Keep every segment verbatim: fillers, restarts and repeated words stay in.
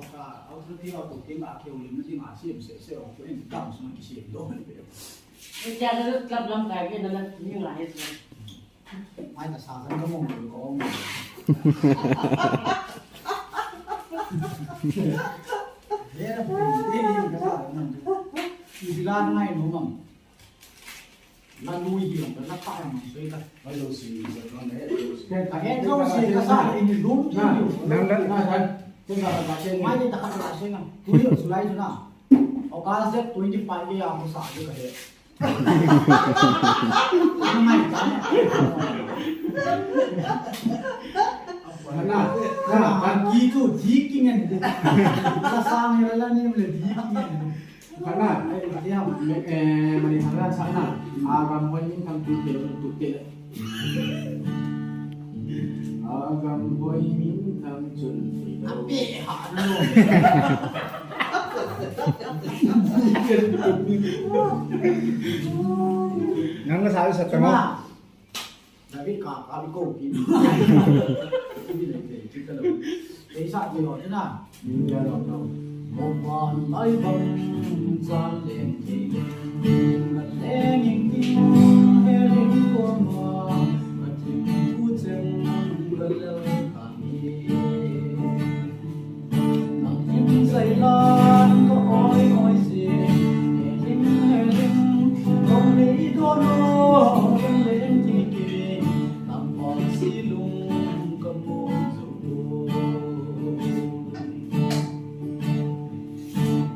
Authority ho to kin a keu lim na ding a siam se se o ko in kam sum ki siam do. Ni cha da club lam kai ke na na ni nga he. Mai ta sa kan mo ko. Ye na pu ni ni ka sa na. Ni la ngai no mam. La lui hi, la pa yang mang sui ka. Ka he lo si ka sa in room ki. Nang da na sa. Tun da ba chen. Mai ni ta ka la chen na. Kui lo sulai na. O ka se twenty five ya ko sa ka he. Mai ta. Na na na ki tu di ki ngen. La sang la ni le di ki ngen. Kana, eh, mani thang na chana, agam hoi min thang tu te, tu te. Agam hoi min thang chun te. Ape ha no. Nang na sa sa tama. David ka, ka bi ko ki. Ki le te, ki ka lo. Te sa ti lo na. Ni ya lo lo. Mo pa lai bang chan leng te le. Ka leng ing ti he ling ko ma. Ka ti ku chen ka le ka ni. Nang in zai lan ka oi oi si. He ling, he ling, kong nei do no, kong leng ti ki. Nang pon si lung ka mu zo.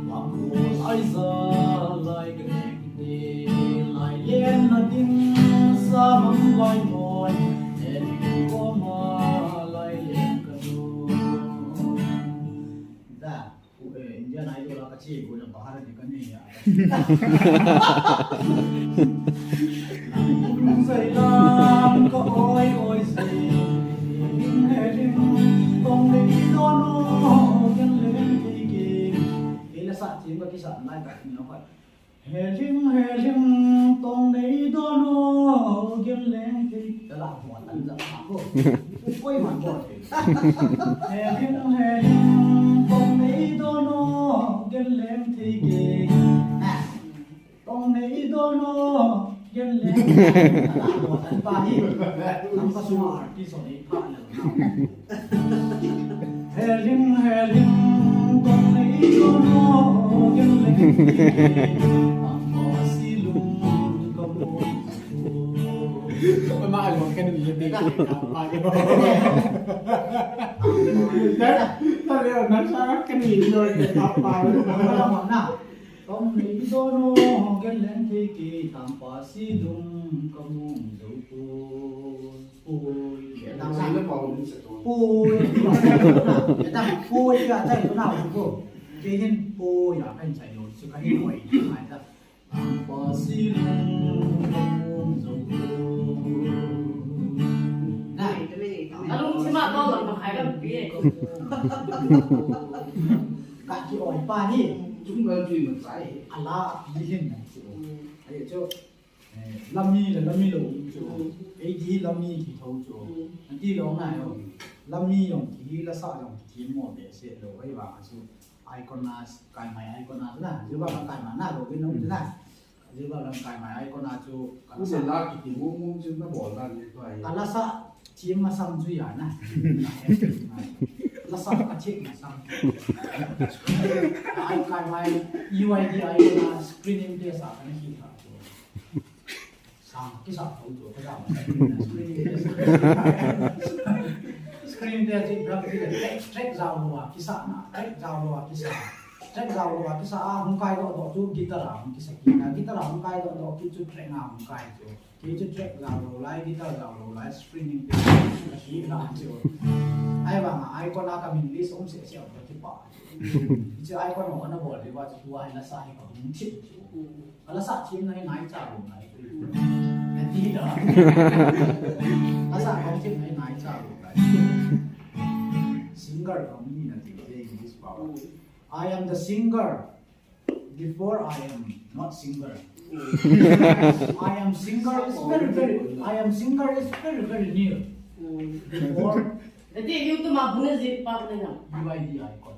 Bang ko lai za lai ka nek ni, lai len na ding sa mang lai moi, he ling ko ma lai len ka no. Da. Indian Idol a ka che go la bahar de ka ne ya. Sai lam ka oi oi sai. Ling he ling tong le ki do no gen le ki ki. Ke la sa chin ba ki sa lai ka ni no ka. He ling he ling tong le do no gen le ki. Ka la ho tan ja ko. Koi man ko. He ling he ling tong nei do no gen leng thei ke. Tong nei do no gen leng thei ke. Kan pa hi. Kan pa sung artist ho nei pha le. He ling he ling tong nei do no gen leng thei ke. Kan pa si lung ka mo. Mama along ka ni le te. Apa ke? Dah, dah leo nang sa ka ni lo ke apa. Mama lama na. Tong nei do no gen leng thei ke tampa si lung ka mung zo ko. Oi. Nang sa le pa ni sa to. Oi. Nang oi ka tai to na ko. Ke hin oi ya kan sai lo. Su ka hin oi. Mai ta. Alung sima tol lang makai lam pi e. Ka ki oi pa hi. Chung ba tui ma sai. Ala pi hin na chu. Ai chu. Eh, lami le lami lo chu. Ei di lami ki tho chu. Anti lo na yo. Lami yong ki la sa yong ki mo be se lo ai ba chu. Icon na, kai mai icon na, na, Zilbah lang kai mai na, lo bin nung na. Zilbah lang kai mai icon na chu, ka la sa. Ule la kiti mong mong chu na bol na ni to ai. Ka la sa, thim masang chu ya na. La sa ka thim masang. Ai kai mai, U I D icon na, screening test a ka na hi ka chu. Sang kisa tho chu ka jam. Screen test. Screen test chu track, track jao lou a kisa na, track jao lou a kisa. Track jao lou a kisa a hung kai doh doh chu guitar a hung kisa kit na, guitar a hung kai doh doh kit chu track a hung kai chu. Kei chu track jao lou lai, guitar jao lou lai, screen test kit na chu. Ai vang a icon a ka min list um se se a ka kipa. Chu icon a ka na bol le va chu ai la sa hi ka hung thip chu. Ala sa thim na hi nai cha lo nai. Nati da. Ala sa kong thim na hi nai cha lo nai. Singer kong ni na ti te English pa. I am the singer. Before I am not singer. I am singer is very, very, I am singer is very, very near. Before. Nati YouTube ma buna zi pa na. U I D icon.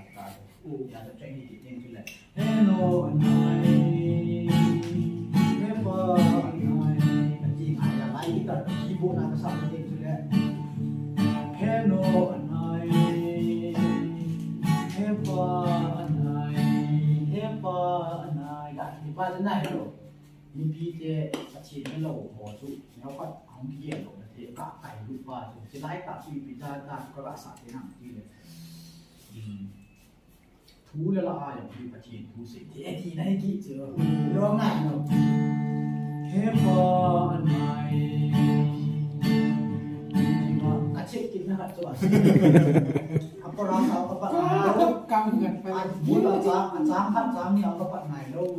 lai ta. Ya ta track hi ti ding chu le. He nu anai, he pa anai. Ka ti ngai la, lai guitar keyboard na ka sa ding chu le. He nu anai, he pa anai, he pa anai. Ka ti pa anai lo. Mipite Pathen nalou ho chu, neokhat ahung kigel louna te, ka kai lut pa chu, chulai tah chu ipi da da chu ka ga sa te nang ti le. Hmm. Thu le la a jong hi Pathen thu sei te, ti na hi kiti chu. Lo ngai no. He pa anai. Ka chep kit na khat chu a. A chorus a ka pat nai lou. Kam ngat pa. A bul a chang, a chang khat chang ni a ka pat nai lou.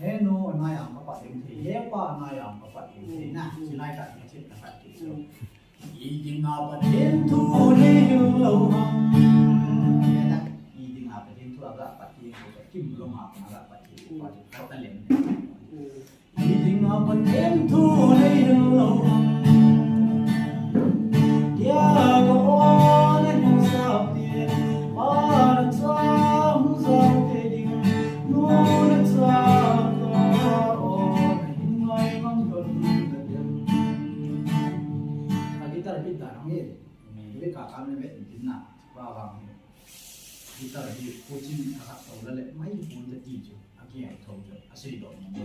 He nu anai a ka pat ding thei, he pa anai a ka pat ding thei na. Chulai tah ka chep na khat kiti chu. I dinga Pathen thu nei hil lou ham. I dinga Pathen thu a ga pat ding chu, kim lou ma a ga pat ding chu, ka ta lem. I dinga Pathen thu nei hil lou ham. Dia ka o na hil sa te, pa na cha hung sa te ding, nu na cha ka o na hil ngai mang don na dem. A guitar beat da nang e. Ni ka kam le me tin na. Ba ba. Guitar hi coaching ka khat to la le mai pon ta ti chu. A ki ai tho chu. A sei do mo.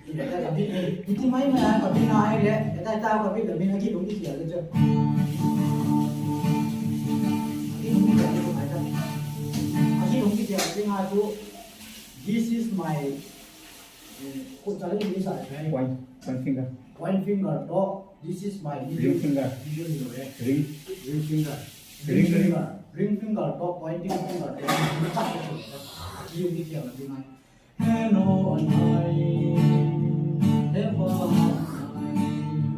Ita ka bi, iti mai mai a ka bi na ai le. Ita ita ka bi ka bi na ki dong ki sia le chu. Ki dong ki sia le chu ai ta. A ki dong ki sia le nga chu. This is my, eh, ko chale ni sa le. One, one finger. One finger to. This is my middle, ring finger. Middle finger, eh. Ring. Ring finger. Ring, ring finger. Ring finger to pointing finger to. Ki yung ki kya na dinai. He nu anai. He pa anai.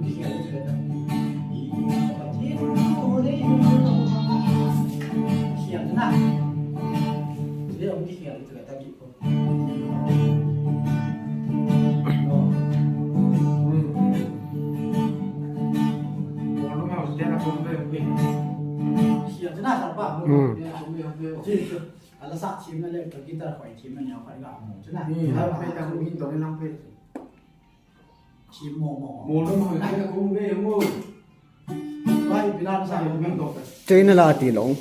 Ki kya na dinai. Ki kya na. Ki kya na. China la ti long.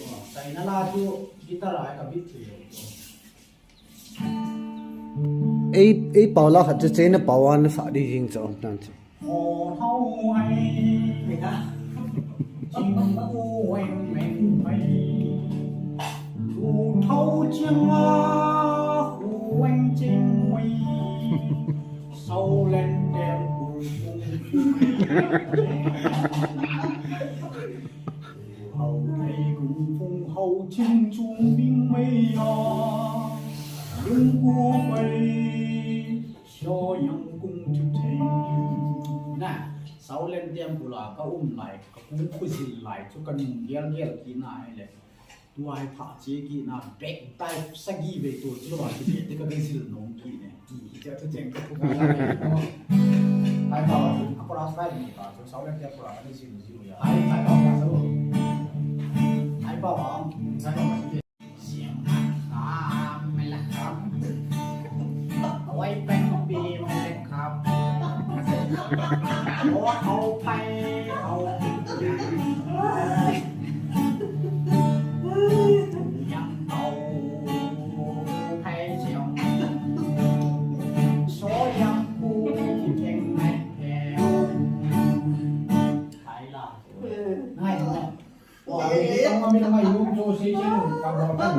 Ei, ei pau la khat chu China pau a na sa di jing chu tan chu. Temple a ka um lai, ka pu khu jil lai chu ka nung gel gel kit na ahile. Tua hi pha che kit na, back dive sagi vei to chu lou a kile te ka, ka jil nom kit ne. Ti hi chu thu cheng ka thu ka la ve no. Hai pa, a chorus line ni pa chu, Southland Temple a ka jil jil ya. Hai, hai pa pa sa lo. Hai pa pa, hai pa pa. เสียงหักขาไม่ละครับ เอาไว้เป็นปีไม่ละครับ โอ้เอาไปเอายังเอาไปเสียงโซยังคู่เก่งในแถว ไทยลาว ง่ายเนาะ โอ้ย ต้องมามีทำไมลุงโจซีเจนุ่มกับบอกกัน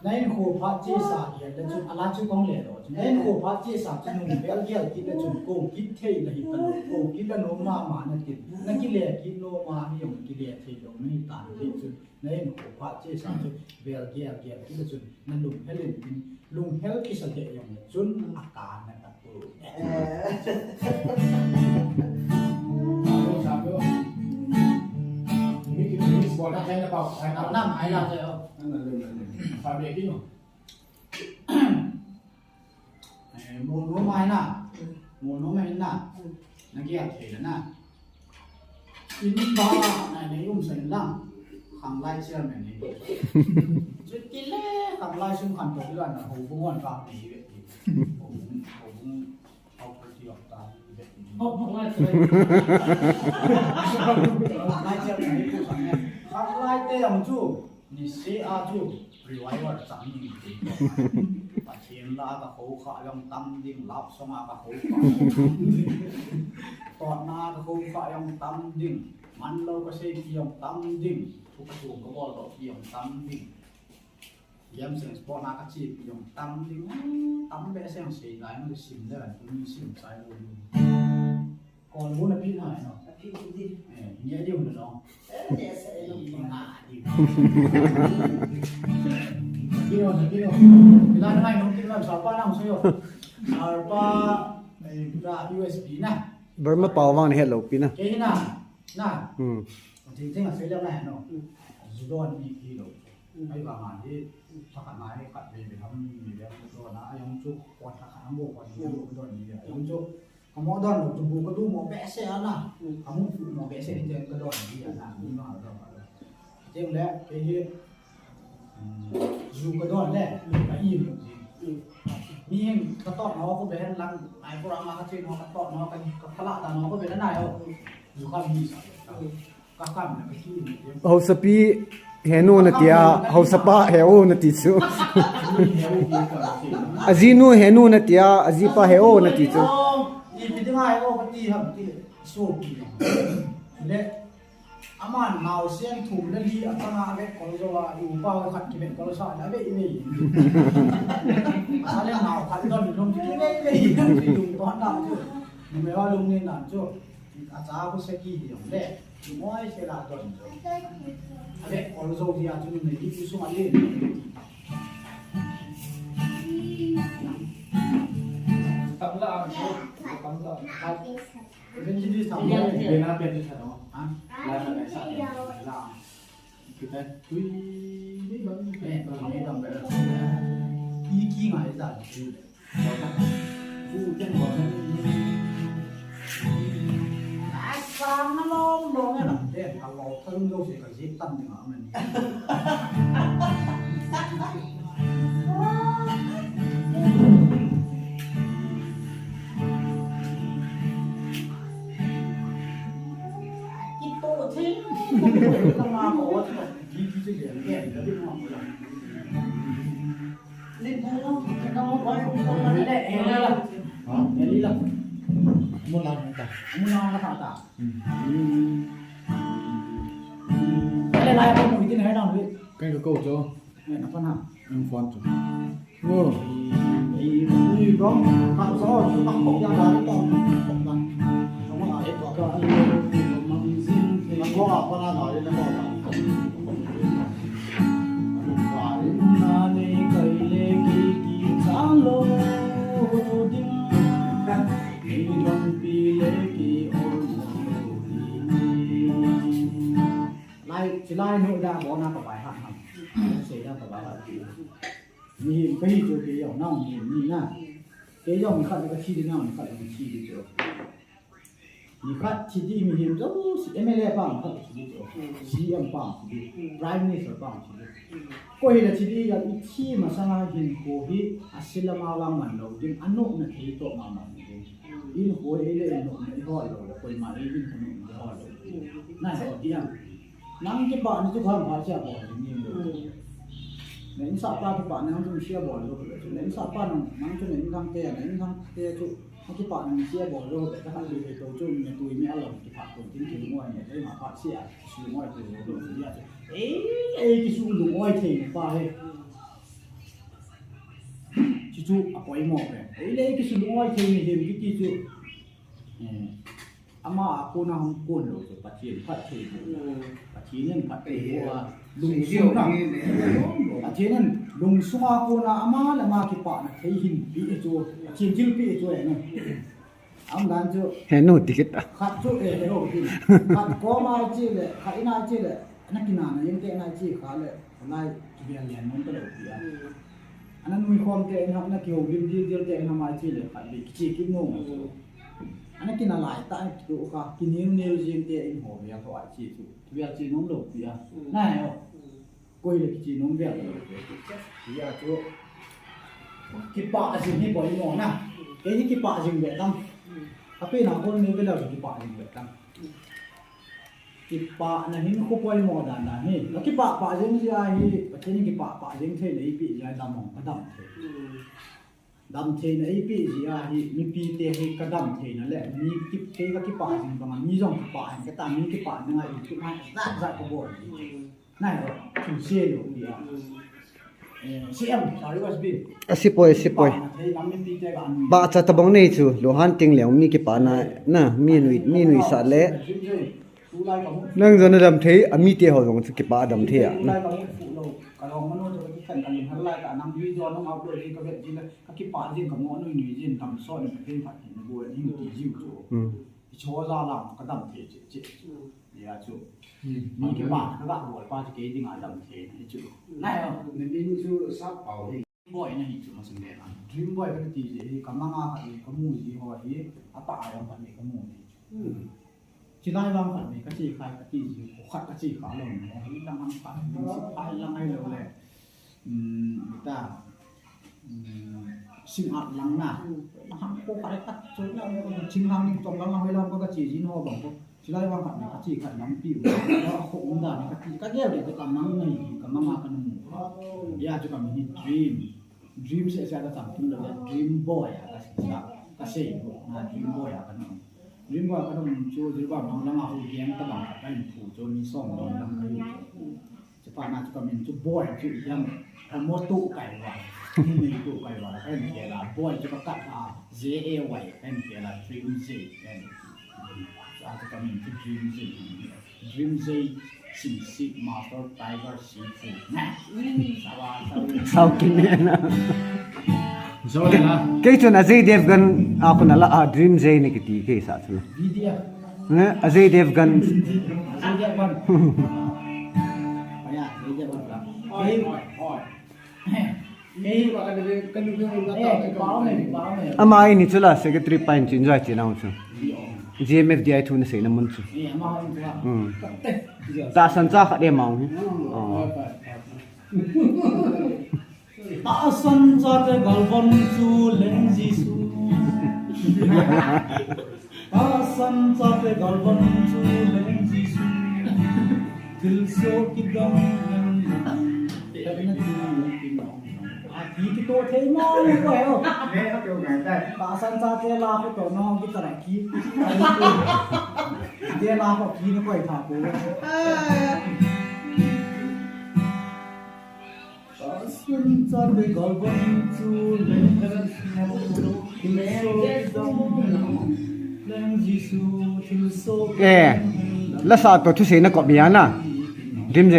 Nahin kho phat chesa hi le chun, ala chu kong le lo. Nahin kho phat chesa chun nung bel gel kit le chun ko kit thei la hi ta lo. Ko kit la nom mama na tin. Na kile kit nom ma hi jong kile thei lo na hi ta hi chun. Nahin kho phat chesa chun bel gel gel kit le chun na lunghel in tin. Lunghel kisa le jong le chun a ka na ta. Nam ai la te o. Mo no mai na. Mo no mai na. Na kia thei na. In ba na nei um sai lang. Khanglai chairman ni. Chu kile khanglai sum khan to la na ho bu ngon ka ni ve. Ho bu, ho bu. Khanglai te jong chu, niseh a chu, revival chang ni ti. Pathen la ka kho kha jong tam ding, love song a ka kho kha. Totna ka kho kha jong tam ding, man lou ka sei ti jong tam ding, thu ka chu ka bol lou ti jong tam ding. Game seng sport na ka chi pi jong tam ding, tam be seng sei lai no sim le ran tu ni sim sai lo ni. Kon bu na pi na no. Pi ku di. Eh, ni a di un no. Eh, ni a se no. Ki na di. Ki no, ki no. Ila na no ki no sa pa na so yo. Sa pa, eh, ra U S B na. Burma pau vang ni hello pi na. Ke na. Na. Hmm. Ting ting a se le na no. Ju don ni ki lo. Ahivanga hi, thakhat na hi khat vei vei ham ni vei ham don a, ajong chu, pon thakhat ham bo, pon ni bo don ni vei. Ajong chu, ka mo don lo, chu bu ka du mo behseh a na. Ka mu pu mo behseh ni te ka don ni a na, ni ma don a. Teng le, kei hi, um, ju ka don le, ka i mo ni. Mi hin, ka tot no ko be hen lang, ai ko rang a ka chin no, ka tot no, ka, ka phala ta no ko be na yo. Ju ka mi sa. Hausapi henu na tia, hausapa heu na ti chu. Ajinu henu na tia, ajipa heu na ti chu. Aman nau sen thum le li a tanga ve kol jo a, i upa khat ki ve kol sa la ve i ve. Ale nau khat don lum ki ve ve i lum to na chu. Ni me wa lum ni na chu. Acha ko seki hi jong le. Moi se la don jo. Ale kol jo dia chu ni ni ku sung ale. Tabla, tabla. Benji di tabla. Bena pe di sa no. Ha? La sa la sa. La. Kita tui ni bang. Eh, ni bang bela. Iki ngai da. Mun lang ta. Mun lang ta. Kan ka ko jo. Ang phone to. Oh. Lai nu da bo na ka bai ha ha. Sei da ka bai ha. Mihem kahi chu kei jong nang mihem ni na. Kei jong nikhat le kathi ding, nang nikhat le nathi ding chu. Nikhat thi ding mihem jouse M L A pa nikhat thi ding chu. C M pa thi ding. Prime Minister pa thi ding. Koi hile thi ding jong ithi masanga hinkho hi ase lama vang man lou ding, anopna thei toh ma man ding. Hinkho hi le anopna ihol lou le koima in hinkho nopna ihol lou. Na ho dia. Nang kipana chu kham pha sia bol ding ni. Na insahpa kipana nang chu sia bol lou. Na insahpa nang, nang chu na inthang te, na inthang te chu na kipana sia bol lou. Ka khat le to chu na tui mi alam kipha ko tin kilungoi ne, ma pha sia, kilungoi ko lou sia. Ei, ei, kisu lungoi thei pa he. Chu chu a poimo pe. Ei le kisu lungoi thei ni hem kiti chu. Eh. Ama a kona hung kon lou chu Pathen phatthei bou. Pathen in phatthei bou a lungsung na. Pathen in lungsung a kona ama le ama kipana thei hin pe chu. Pathen thil pe chu e no. Am dan chu. He nu tikit a. Khat chu e he ro din. Khat koma chi le, khat ina chi le. Ana kinana yeng te na chi kha le. Nai kivel lian mon ta lou pi a. Ana nui khom te, ana, ana kihoulim dildil te, ana mai chi le, khat vei kichi kit nom chu. Ana kina lai ta, tu kha, kineu neu jing te, in ho vei a tho ai chi chu. Vei a chi nom lou pi a. Nai ho. Koi le kichi nom vei a lou pi a. Vei a chu. Kipah jing hi boi mo na. Kei hi kipah jing ve tam. Ape na kon ni ve la kipah jing ve tam. Kipahna hin khu poimo dan dan hi. Ka kipah pah jeng jia hi, Pathen in kipah pah jeng thei le ipi jia dam hong ka dam thei. Dam theina ipi jia hi, mipi te hi ka dam theina le, mi kip, kei ka kipah jeng banga, mi jong kipah jeng, ka ta mi kipah jeng a i kip hai, zat zat ka bol. Nai ro, chu se lo ni a. Eh, se em, sorry, was big. A sipoi, sipoi. Kipah na thei lam mipi te ka an. Ba cha tabang nei chu, lo han ting le, mi kipah na, na, mi nui, mi nui sa le. Nang jong na dam thei, a mite ho jong chu kipah a dam thei a. Hmm. Boy na hi chu masang le na. Dream boy ka ti ji hi, ka manga khat le ka mu ji ho hi, a pa a jong khat le ka mu ji. Hmm. Chilai vang khat le ka chi khai ka ti ji, ko khat ka chi kha lo ni, hi lang ham khat, lang si khai lang ai lo le. Hmm, ta. Hmm, sing at lang na. Hmm. Lang ham ko khat le khat, chu na, ching lang ni tong lang lang hoi lang ko ka chi ji no bang ko. Chilai vang khat le ka chi khat lampi u. Ka kho um dan ka chi ka gel de ka mang ngai ka manga ka nu. Ya chu ka mi hi dream. Dream se se ka chang tum le dream boy a ka sa. Ka sei ko na dream boy a ka nu. Dream boy a ka nu chu dream boy mang lang a hu yang ta bang ka in phu chu ni song ni lang ka yu. Chuphat na chu ka min chu boy chu i hiam, ka mo tu kai va. Ni tu kai va, ka in ke la, boy chu ka kat la, J A Y, ka in ke la, Dream J, ka in. Chu a chu ka min chu Dream J. Dream J, Sing Sik, Master, Tiger, Sing Sik. Sawa, sawa. Sao kin ne na. Kei chun Ajay Devgan a khun a la a Dream J ni kiti kei sa chun. Ne, Ajay Devgan. Ajay Devgan. Aya, Ajay Devgan. Kei, kei, eh, pao ne, pao ne. Ama ini chula secretary pa in chin jai chin au chu. G M F D I thu na sei na mun chu. Eh, ama in chu. Hmm. Tahsan cha khat e mau hi. Oh. Tahsan chate galvan chu Leng Jesu. Tahsan chate galvan chu Leng Jesu. Thilsoh kidang leng. Athi kito thei mo ko he o. Tahsan chate la ko to no ki tara ki. Te la ko ki no ko tha ko. Eh, lasa to thusei na kop bia na. Dream J.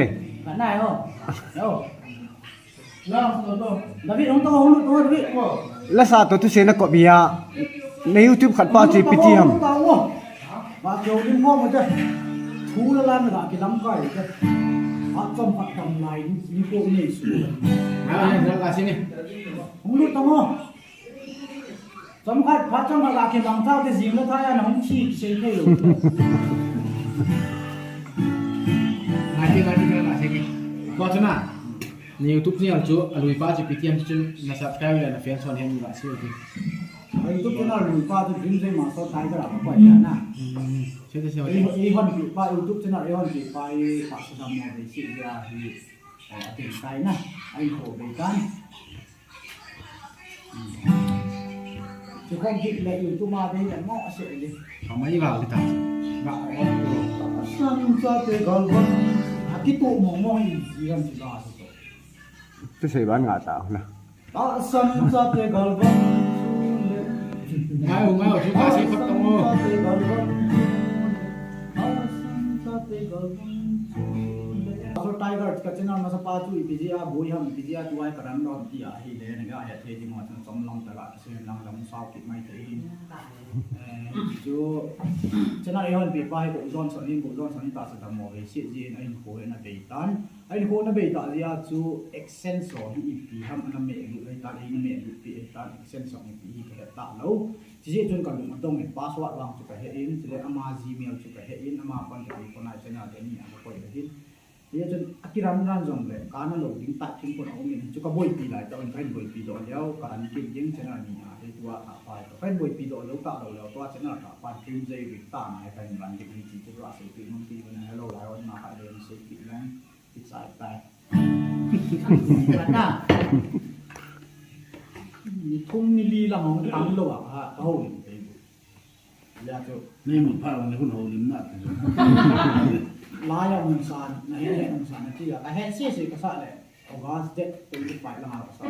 Lasa to thusei na kop bia. Na YouTube khat pa chu ipi ti ham. Ba kyo lim ko mo te. Thu la lan ga ki lam kai te. Phat chomkhat dam lai ni ko nei su. Ngai, ngai, ngai, ngai, sini. Hung lut tang o. Chomkhat, phat chomkhat la ke mang thau te jing la thai a na hung thi kisei thei lou. Ngai, ngai, ngai, ngai, sini. Ko chuna. Na YouTube channel chu alui pa chu P T M chu na subscribe le na fan son hen la sini. YouTube channel lui pa chu Dream Jay Master Tiger a ko ya na. Hmm. Sini, sini. Ei, ei hon pi pa YouTube channel ei hon pi pa ei pa sa dam mo be si ya hi. Eh, atin tai na, ahin kho be tan. Chu khom kit le YouTube a dei le mo ase le. Kamai va kita. Ba o. San sa te gal ban. Akitu mo mo i jiran ti ba so. Te sei ban nga ta na. Tahsan chate galvan chule. Ngai u, ngai u, chu ka sei khat tong u. Tahsan chate galvan chule. Tahsan chate galvan chule. Master Tiger ka channel masa pa chu ipi jeh a boi ham, ipi jeh a tuai ka run down ti ahile, na ga he thei ding u chun chom lang ta ga, sei lang lang sao kit mai thei hin. Eh, chu channel ei hon pi pa hi ko Johnson in, ko Johnson in ta sa dam mo ve si jin a in ko na ve tan. Ahin kho na bei ta jeh a chu AdSense ho hi ipi ham ana meh lut ahi tan, ei na meh lut pi ahi tan, AdSense ho ipi hi ka het ta lou. Chijeh chun ka lung adong in password vang chu ka he in, chule ama Gmail chu ka he in, ama pan ka ei phone a channel te ni a ka koi ahin. Hijeh chun akiran ran jong le, ka na lou ding ta thim kon a um in, chu ka boipi lai ta un, ka hin boipi doh leu, ka ran kit ding channel ni a, hei tua tha pai to. Ka hin boipi doh lou ta lou leu, tua channel tha pan Dream Jay Rik ta na, ka hin ran kit ding chi chu a sei pi mun pi mun hello lai on na ka le sei pi lang. Kichai tai. Kata. Ni thum ni li lang hung tang lou a, ha, ka houlim thei bu. Ya chu. Nei mun pha lang le hun houlim na. Lai a hung san, na he he hung san na ti a. Ka he se se ka sa le. August date twenty-five lang a ka sa.